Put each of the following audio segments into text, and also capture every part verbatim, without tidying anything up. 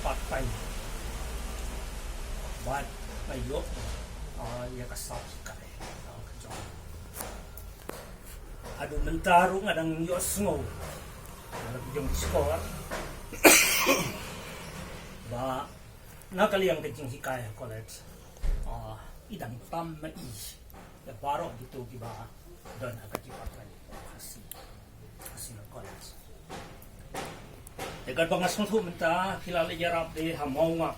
part time. Bad nga ïoh, ah, ïa ka sap hikai, ah, ka jong. Haduh mynta ruh nga dang ïohsngew na la ki jong ki shkor ba na ka liang ka jinghikai ha college, ah, i dang tam ma i ïa baroh kito kiba don ha ka department Khasi, Khasi Hills College. Te katba nga sngewthuh mynta phi la leit ïarap de ha Mawngap.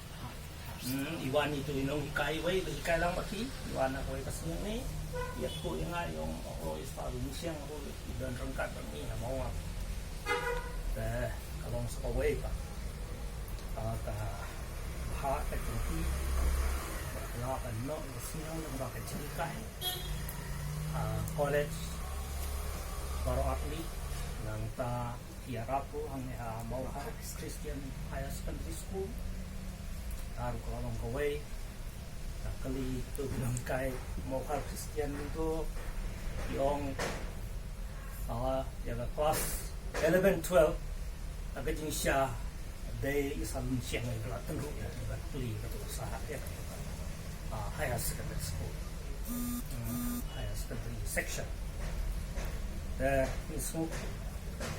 Hmm, i wan itu i nonghikai wei ba hikai lang bad phi, i wan ha kawei ka shnong ne. Ïathuh ïa nga, i ong, oh, i sa mynsiem, oh, i don ryngkat bad ngi ha Mawngap. Te ka long sa kawei pat, ah, ka bha ka jong phi ba la ka noh ka shnong lyngba ka jinghikai. Ah, college baroh artylli, nangta ïarap ruh hangne ha Mawhar Christian Higher Secondary School. Ar ka long kawei, ka kali tu nang kai Mawhar Christian tu, i ong, ah, ïa ka class eleven, twelve, ka jingshisha dei i sa mynsiem ïa ka la tynruh ïa ka kali ka tu sa ha ïa ka, ah, Higher Secondary School. Hmm, Higher Secondary Section. Te ngi sngewthuh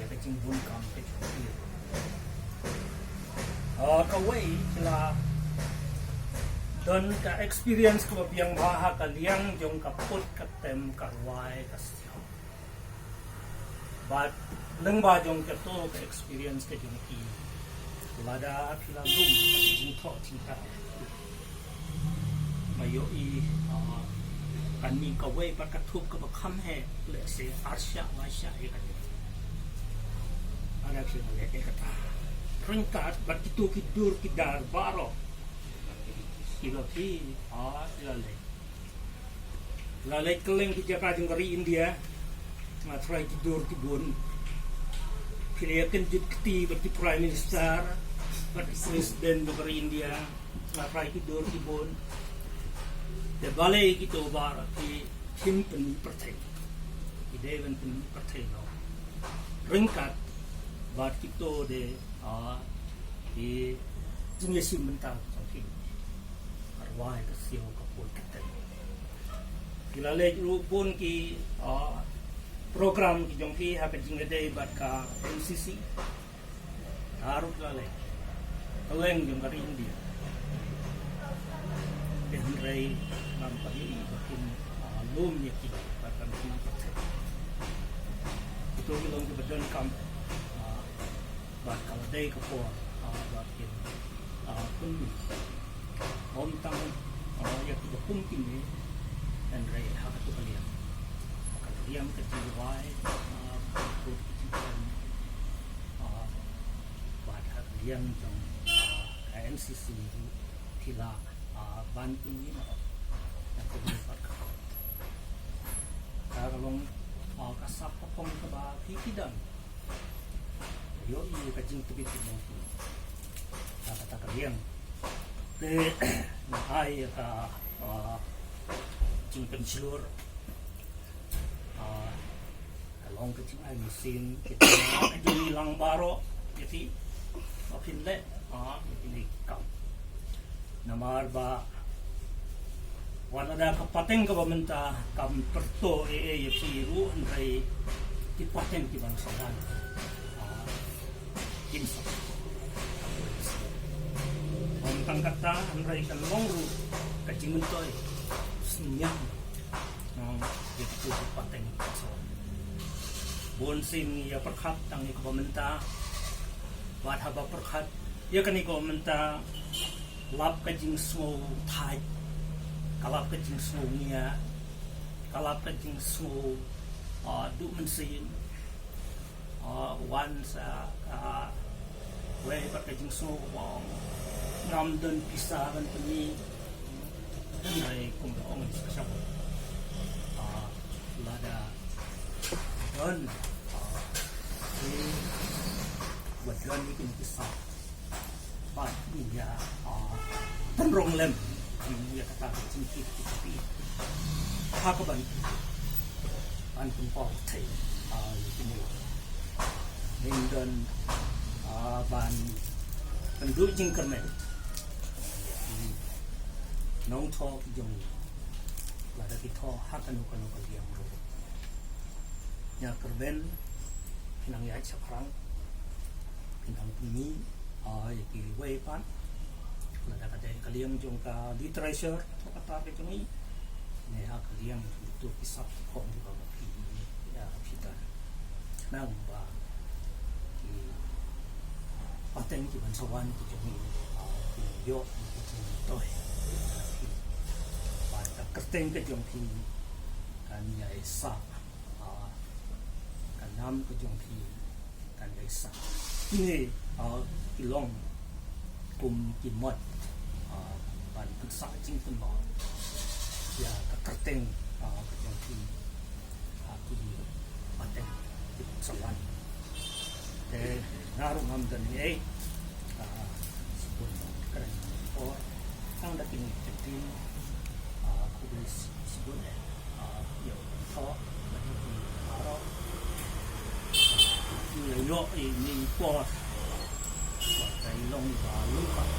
ïa ka jingbun kam ka jong ki. Ah, kawei ki la don ka experience kaba biang bha ha ka liang jong ka put ka tem, ka rwai ka siaw. Bad lyngba jong kato ka experience ka jong ki, lada phi la lum ka jingthoh jingthaw, nga ïohi, ah, kane kawei pat ka thup kaba kham heh, lehse arshah laishah ïa kane. Lada phi la leh ïa kata ryngkat bad kito ki dur ki dar baroh kiba phi, ah, phi la leh. La leit kylleng ki jaka jong ka ri India, nga tharai ki dur ki bun. Phi la ïakynduh kti bad ki Prime Minister bad ki President jong ka ri India, nga tharai ki dur ki bun. Te balei kito baroh kim pynmih pyrthei? Ki dei ban pynmih pyrthei noh ryngkat bad kito de, ah, ki jingïasyllok mynta jong ki. Ka rwai ka siaw ka put ka tem. Ki la leit ruh bun ki, ah, program ki jong ki ha ka jingïadei bad ka N C C. Ka ruh la leit kylleng jong ka ri India. Hynrei ngam pat ïohi ba kin, ah, lum ïa ki bad ban pynmih pyrthei. Kito ki long kiba donkam, ah, bad ka la dei ka por, ah, ba kin, ah, pynmih. Ym tang, ah, ïa kiba kum kine, hynrei ha kato ka liang, ha ka liang ka jingrwai, ah, ka jingkren, ah, bad ha ka liang jong, ah, ka N C C ruh ki la, ah, ban pynmih noh ïa ka jingpyrkhat. Ka long, ah, ka sap ka phong kaba phi ki don. Ïohi ka jingtbit ka jong ki ha kata ka liang. Te nga ai ïa ka, ah, jingpynshlur, ah, ka long ka jingai mynsiem, kita ka jingïalang baroh ïa phi ba phin leh, ah, ïa kine ki kam. Namar ba wat lada ka pateng kaba mynta kam pyrto ei ei ïa phi ruh, hynrei ki pateng kiban sa wan, ah, kin sa. Ym tang kata, hynrei kan long ruh ka jingmyntoi synñiang, ah, ïa kito ki pateng kiban sa wan. Bun sien ngi ïa pyrkhat tang ïa kaba mynta, bad haba pyrkhat ïa kane kaba mynta, lap ka jingsngew thait, ka lap ka jingsngew ngiah, ka lap ka jingsngew, ah, duh mynsiem, ah, wan sa, ah, wei pat ka jingsngew ba ngam don pisa ban pynmih. Hynrei kumba ong sa sha, ah, lada don, ah, ki, ba don ïa kine ki sap, ba ïa, ah, tynrong lem ïa kata ka jingkit ki kti ha ka ban, ban pynpaw thei, ah, ïa kine. Ngin don, ah, ban Ndu jingkyrmen. Nongthoh ki jong ngi. Lada ki thoh ha kano kano ka liang ruh. Ïa kyrmen, phin nang ïaid shaphrang, phin nang pynmih, ah, ïa kiwei pat. Lada ka dei ka liang jong ka literature, kata ka jong ngi. Ne ha ka liang jong kito ki sap ki khong kiba ma phi, ïa, phi don. Khnang ba ki pateng ki ban sa wan ki jong ngi, ah, kin ïoh ki jingmyntoi. Bad ka kyrteng ka jong phi kan ïai sah, ah, ka nam ka jong phi kan ïai sah. Kine, ah, ki long kum ki mot, ah, ban pynsah jingpynlong ïa ka kyrteng, ah, ka jong phi, ah, ki pateng ki ban sa wan. Te nga ruh ngam don ei, ah, shibun kren por tang da kine ki ktien, ah, khublei shibun, ah, ïa u nongthoh bad ïa phi baroh. Ngi ïa ïoh ïa ine i por. Wat dei long iba lyngkot.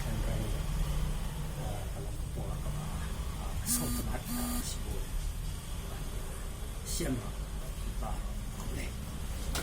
Hynrei, ah, ka long ka por kaba, ah, sngewtynnat, ah, shibun. Shem, ah, iba